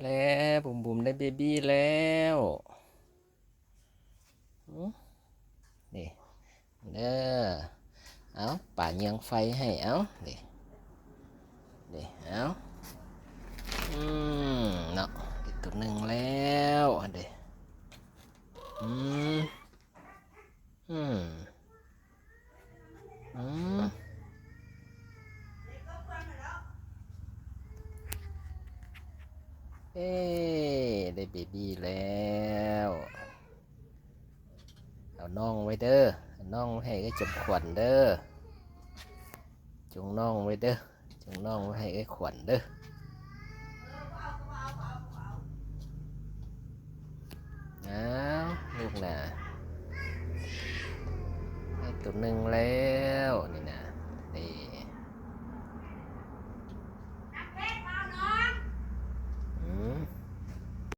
ແລ້ວ ບຸມບຸມໄດ້ເບບີແລ້ວ. ຫື ນີ້ເດີ ເອົາ ປາເຍືອງໄຟໃຫ້ ເອົາ ນີ້ ນີ້ ເອົາ ອືມ ເນາະ ໄດ້ໂຕໜຶ່ງແລ້ວ ອັນເດ ອືມ ອືມ ອືມ ເອີ ໄດ້ເບບີແລ້ວ. ເອົານ້ອງໄວ້ເດີ ເອົານ້ອງໄວ້ໃຫ້ເອື້ອຍຈອມຂວັນເດີ ຈົ່ງນ້ອງໄວ້ເດີ ຈົ່ງນ້ອງໄວ້ໃຫ້ເອື້ອຍຂວັນເດີ. ອ້າວ ລູກໜາ ໄດ້ໂຕໜຶ່ງແລ້ວ.